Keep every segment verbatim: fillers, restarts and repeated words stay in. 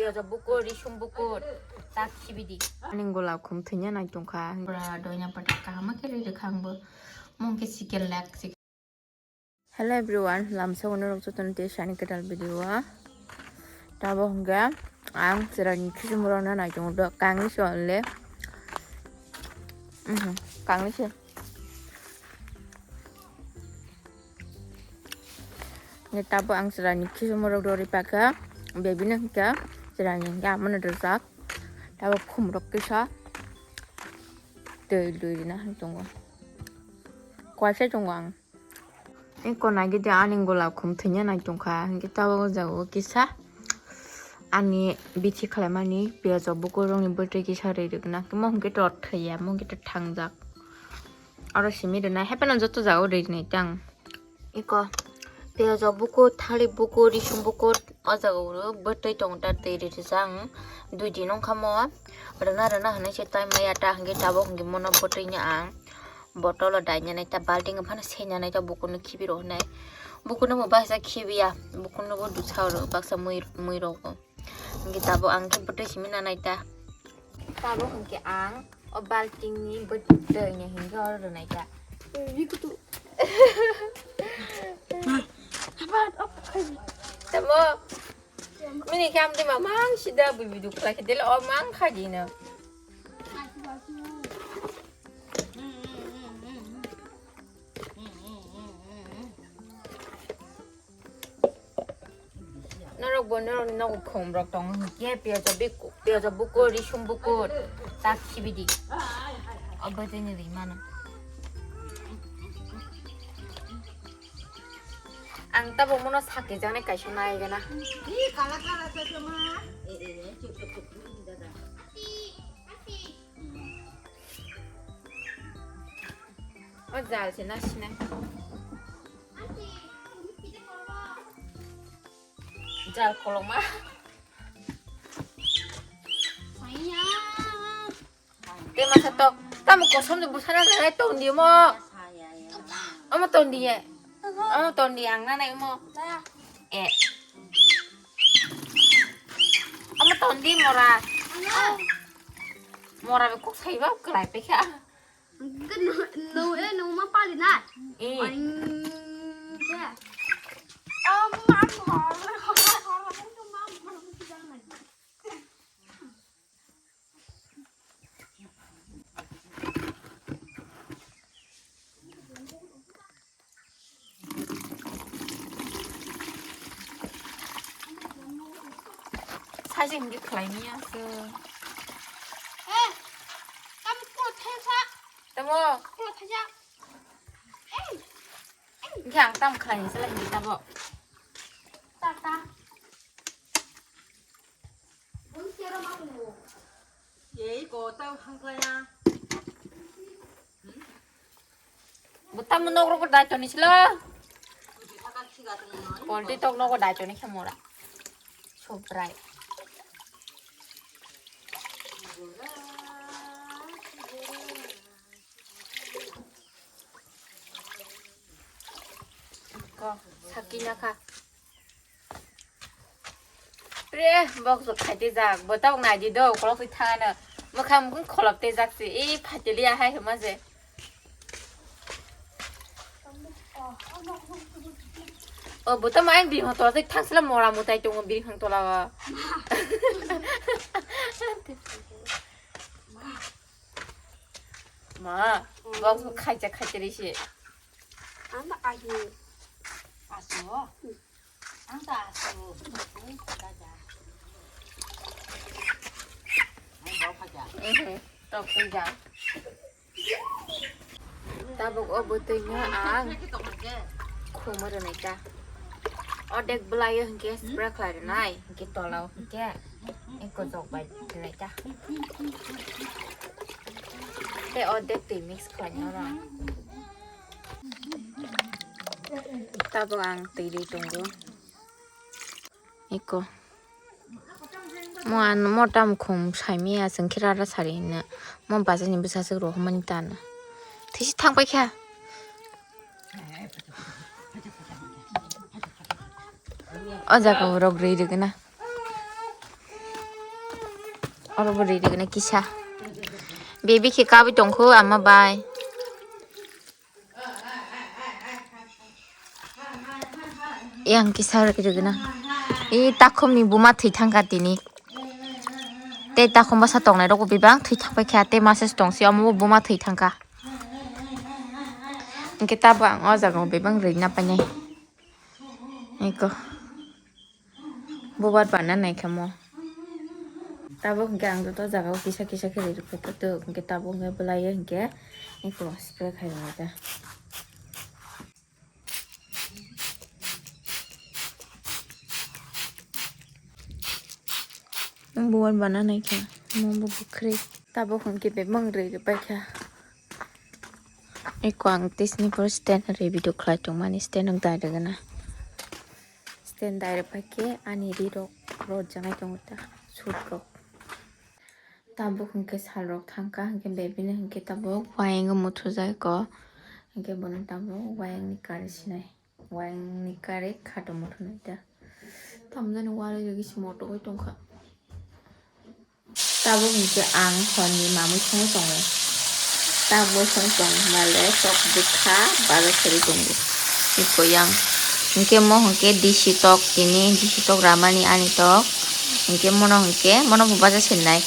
Piyajo bukur, risum bukur, tak sibidi. Ani gola khum thwinya nai tongkha. Pura doina patak kaham khe ri rwkha ang bo. Mung khe sikel lak sik. Hello everyone, lamsa ono rok jotono tei sani kwtal video o. Tabo hwnkhe ang chwraini khichumrokno nai tongo do kangni se onle. Mhm, kangni se. Hwnkhe tabo ang chwraini khichumrok do ripakha, bebini hwnkhe chwraini hwnkhe amono rwjak. Tabo khumrok kisa twi lwi rina tongo. Kwaisa tongo ang. Eko naigidi ani gola khum thwinya nai tongkha, hwnkhe tabok o jaga o kisa ani bithi khlaimani piyajo bukurokni bwtwi kisa ri rwkna, omo hwnkhe to thwiya, omo hwnkhe to thangjak. Oro simi rwnai, hapheno joto jaga o ri rwnai tang. Eko piyajo bukur, thalik bukur, risum bukur, o jaga o bwtwi tongo ta twi ri rijak ang, dui din wngkha mo rwna rwna hinwi se time maya ta, hwnkhe tabok hwnkhe mono bwtwi no ang. Bottle o dainani ta balting phano seinani ta bukurno khibi rw hinai. Bukurno bo baksa khibiya, bukurno bo dusa oro baksa mui, mui rogo. Hwnkhe tabok ang khe bwtwi simi nanai ta. Tabok hwnkhe ang o baltingni bwtwi no hwnkhe oro rwnai ta. Tamo? Mini khe amtwi mamang sida bui bui duk khlai khe dele o mang kha di no. Norok bo norok ni nogo khum rok tongo hwnkhe piyajo bik-, piyajo bukur, risum bukur, tak sibidi. Obo tini ri mano. Ang tabok mono sakijak nai kaisa nai gana. O jal se na sinai. Jal koloma. Te masa tok, tamo kosom de busana na nai ton di mo. Amo ton di ye. Amo ton di ang na nai mo. Eh. Amo ton di mora. Mora be kok sai ba kelai pe kha. No, no, eh, no, ma pali na. Eh. Ai, ya. Am, am, Sajeng di khlai ni aswk. Eh, tam ko thai sa. Tamo? Ko thai sa. Eh. Hwnkhe ang tamo khlai ni sala hwnkhe tabok. Tata. Ei ko tau hangklaya. Bo tamo nok rok dai toni silo. Polti tok nogo dai toni khe mora. Sobrai. Ko, sakina kha. Pre, bok jok khai tei jak, bo tabok nai di do, ukolog pi thangano. Mwkhang mukung kholop tei jak se, e phaiteliya hai hima je. O, bo tamo ang bihang tola tei thangsla mora mutai tongo bihang tola o. Ma, bok jok khai jak khai teri se. Ang ta ahi. Aso. Ang ta aso. Ang ta ja. Ang ba pha ja. Mhm. Tok pha ja. Tabuk o bwtwi no ang khumui rwnai ta. Ordek bwlai o hinkhe spray khlai rwnai, hinkhe tola o hinkhe eko jok bai rwnai ta. Tei ordek twi mix khlai nai oro. Tabuk ang twi ri tongo. Eko. Mo an, mo tam khum saimi aswng khe rara sari hinna. Mo bajani bwsaswk rohormani tana. Thisi thang paikha. O jaga borok rwi rwgwna. Oro bo ri rigna kisa. Baby khe kabui tongkho ama bai. Yang kisa ri rigna. I takhum ni buma thwi thangkha tini. Tei takhum bwsa tongnai rok bebak thwi thangpai kha, tei masa se tongsi omo bo buma thwi thangkha. Hwnkhe tabo ang o jaga o bebak rwina painai. Eko. Bubar bana nai kha mo. Tabuk hwnkhe ang joto jaga o kisa kisa khe ri rwkha tok, hwnkhe tabuk hwnkhe bwlai o hwnkhe eko spray khai rwkha. Ang bubar bana nai kha, mo bo bwkhri. Tabuk hwnkhe bebak rwi rwpai kha. Eko ang tei sini pore stand ri video khlai tongmani, stand ang dai rwgana. Stand dai rwpai khe ani ri rok rojak nai tongo ta, shoot rok. Tabuk hwnkhe sal rok thangkha, hwnkhe baby no hwnkhe tabuk wayang o muthujak eko, hwnkhe bono tabuk wayang ni kari sinai, wayang ni kari khato muthunai ta. Tamjani wari rwgwi se motok oi tongkha. Tabuk hwnkhe ang horni mamwi songwi tongo. Tabuk song tong hwnba le tok bwkha baja seri tongo. Eko yang. Hwnkhe mo hwnkhe D C tok tini, D C tok ramani ani tok. Hwnkhe mono hwnkhe, mono bo baja sernai.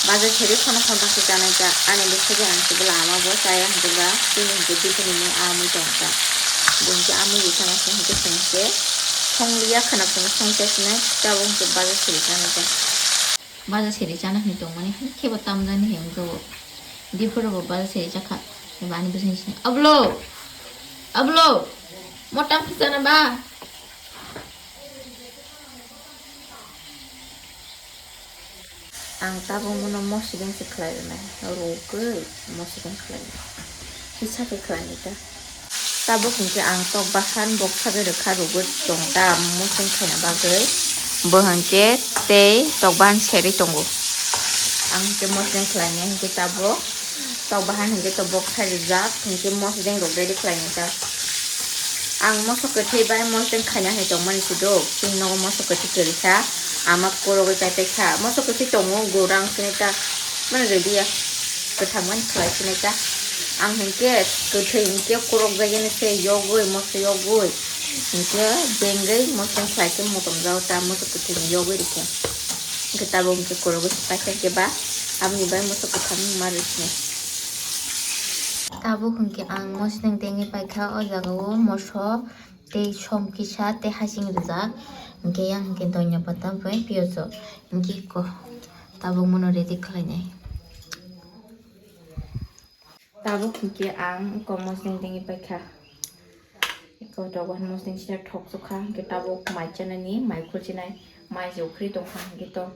Baja seri kheno khoroksa chanai ta. Ani bwswk ang khe bwla ama bo chaya hwnkhe ba, chini hwnkhe dipuni mung amwi tongkha. Bo hwnkhe amwi rikha masa hwnkhe songkhe. Songliya khwna phungo songcha sinai, tabuk hwnkhe baja seri chanai ta. Baja seri chana hinwi tongmani, hai khe bo tamjani hinwi wngjago. Diphuru bo baja seri chakha, eba ani bwsai sini. Ablo! Ablo! Mo tam khe chana ba? Ang tabuk mono mosideng se khlai rwnai, rwgwi mosideng khlai rwnai. Kisa khe khlai rwnai ta. Tabuk hwnkhe ang tok bahan boksa bai rwkha rwgwi tong ta, mosdeng khaina bagwi. Bo hwnkhe tei tok bahan serwi tongo. Ang hwnkhe mosdeng khlainai hwnkhe tabuk tok bahan hwnkhe tok boksa rijak hwnkhe mosdeng rok ready khlainai ta. Ang moso kwthwi bai mosdeng khaina hai tongmani se do, chini nogo moso kwthwi kwrwi kha, ama kwrwgwi chaipai kha. Moso kwthwi tongo, gorang sini ta, mani ready ya. Kwthang mani khlai sinai ta. Ang hinkhe kwthwi hinkhe khorok jaigani se yogwi, moso yogwi. Hinkhe bengwi moso khlai khe motom jao ta, moso kwthwini yogwi rikhe. Hinkhe tabuk hinkhe khorok se paikha hinkhe ba aboni bai moso kwthang ma rwkhe. Tabuk hinkhe ang mosodeng tengwi paikha o jaga o moso. Tei som kisa tei hasing rijak, hinkhe yang hinkhe donya pata bai piyojo, hinkhe ko tabuk mono ready khlainai. Tabuk hinkhe ang ko mosdeng dengwi paikha, ko dogan mosdeng sida thok sukha, hinkhe tabuk mai chanani, mai khulchinai, mai je ukhri tongkha, hinkhe to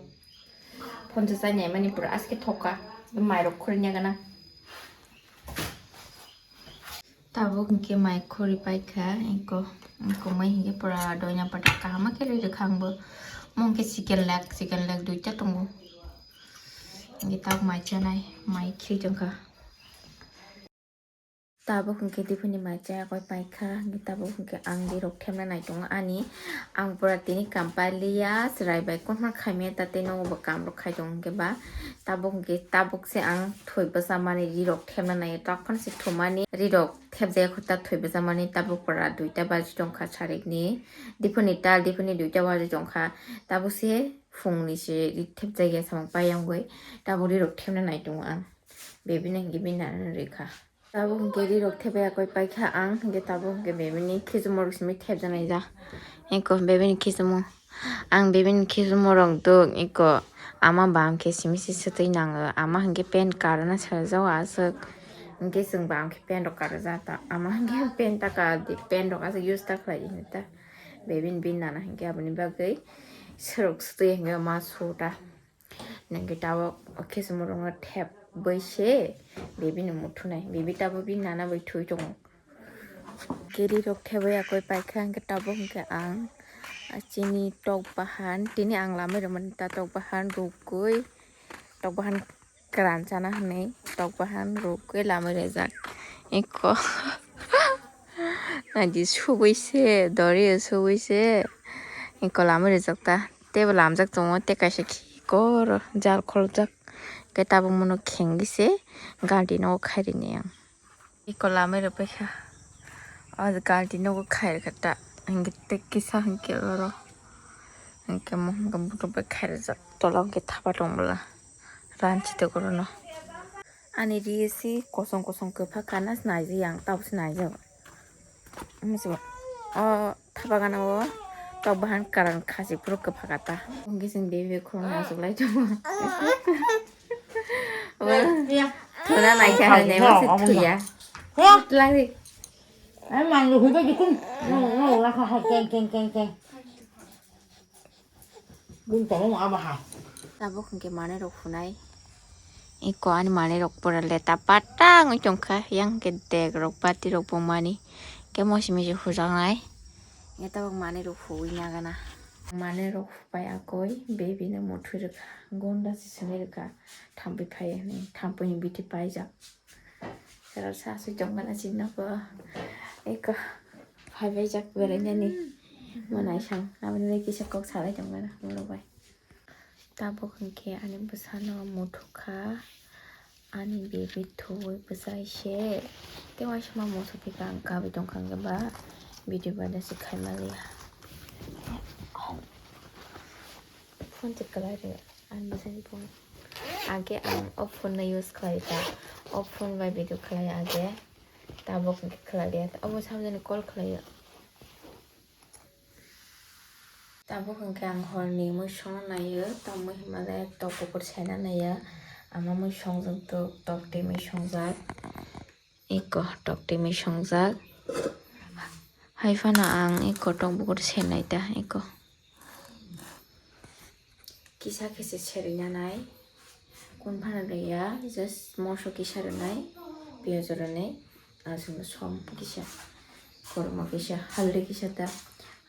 phonsa chainai mani pura aske thokha, mai rok khurnya gana. Tabuk hinkhe mai khuri paikha, eko, eko mai hinkhe pura doina pata kaham khe ri rwkha ang bo. Omo hinkhe chicken leg, chicken leg duita tongo. Hinkhe tabuk mai chanai, mai khri tongkha. Tabuk hinkhe diphini mai chaya koi paikha, hinkhe tabuk hinkhe ang rirok thepna nai tongo ani. Ang pura tini kampaliya, chwrai bai konma khaimya ta tei nogo bo kamrok khai tongo hinkhe ba. Tabuk hinkhe tabuk se ang thoi bwchamani rirok thepna nai, tok phano se thumani rirok thepjaya kho ta thoi bwchamani, tabuk pura duita baji tongkha sarikni, diphini tal diphini duita baji tongkha, tabuk se phungni se ri thepjakya samung paiyangwi, tabuk rirok thepna nai tongo ang, baby no hinkhe bini nana no rikha. Tabuk hinkhe rirok thepya koi paikha ang, hinkhe tabuk hinkhe bebini khichumorok simi thepjaknai ja. Eko bebini khichumo. Ang bebini khichumorok duk, eko ama bam khe simi se swtwi nango. Ama hinkhe pant karana sarajago aswk. Hinkhe chwng bam khe pant rok karajak ta. Ama hinkhe pant ta ka di, pant rok aswk use ta khlai di hinwi ta. Bebini bini nana hinkhe aboni bagwi swrwk swtwi hinkhe ma su ta. Nangkhe tabuk o khichumorokno thepbwi se bebini muthunai. Bebi tabuk bini nana bai thwi tongo. Khe rirok thepbwi yakwi paikha, hwnkhe tabuk hwnkhe ang chini tok bahan, tini ang lamwi rwmani ta tok bahan rwgwi, tok bahan kwran chana hwnwi tok bahan rwgwi lamwi rwjak. Eko naidi subui se, dori o subui se, eko lamwi rwjak ta. Teibo lamjak tongo, tei kaisa khi Koro jal kholjak. Khe tabuk mono khengwi se garden o khairine ang. Iko lamai rwbaikha. O garden o khairikha ta. Hinkhe tei kisa hinkhe oro. Hinkhe mo hinkhe buthuk bai khairajak. Tola hinkhe thapa tong bwla. Ranchi tokorono. Ani ri si kosong kosong kwpha kana se naijak yang tabuk se naijak. Masibo. O thapa gana o tok bahan karan khasi phuru kwpha kata. Hinkhe chwng bebe khoroknwi achuklai tongo. Thuna naikha hai naima se thuya. Twlangdi. Ai mango hoi bai dukun. No, no, rakha hai keng keng keng keng. Bini tongo abo hai. Tabuk hinkhe manwi rok hunai. Iko ani manwi rok pura leta pata wngwi tongkha. Yang hinkhe dek rok bati rok bo mani. Khe mosi misi hujaknai. Nge tabuk manwi rok huwi nagana. Manwi rok hupai akoi baby no muthui rwkha. Gonda se swnwi rwkha. Thampui phai hinwi. Thampui ni biti paijak. Sero sa sui tongmana chini nogo. Eko phaibaijak berainani. Mwnaisang. Aboni bai kisa kok salai tongmana. Ulo bai. Tabuk hinkhe ani bwsano muthukha. Ani baby thuwi bwsai se. Tei waisa ma muthukha ang kabui tongkha hinkhe ba. Video bai da se khaimaliya. Phone check kalai rw. Ani bwsani phone. Age ang o phone no use khlai ta. O phone bai video khlai age. Tabuk khlai de. Obo samjani call khlai. Tabuk hinkhe ang horni mui songna naiyo. Tamo himale tok bukur sena naiya. Ama mui songjak tok, tok twi mui songjak. Eko tok twi mui songjak. Hai phano ang eko tok bukur senai ta eko. Kisa khe se serwi nanai. Kun phano rwya, just moso kisa rwnai, piyaj rwnai, aswk som kisa, kormo kisa, haldi kisa ta,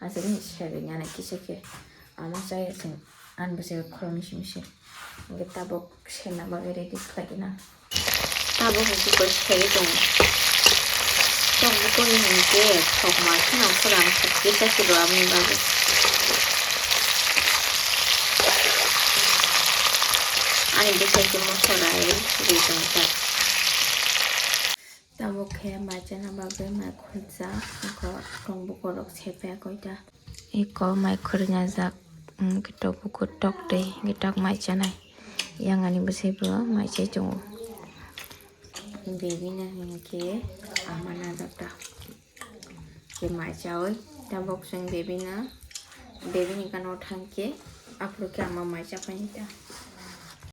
aswk serwi nanai kisa khe. Amo chaya chwng ani bwsai khoroknwi simi se. Hwnkhe tabuk. Sena bagwi ready khlaina. Tabuk hwnkhe koi seri tongo. Tok bukuni hwnkhe thokma kheno khorang kisa se rw aboni bagwi. Ani bwsai khe moso rai ri tongkha. Tabuk khe mai chana bagwi mai khorjak, eko tong bukurok sepai koita. Eko mai khorjak, um, tok bukur tok twi, tok mai chanai. Yang ani bwsai bo mai chai tongo. Baby no hinkhe ama najak ta. Khe mai chawi, tabuk chwng baby no, baby ni gana o thang khe, aphuru khe ama mai chapai ta.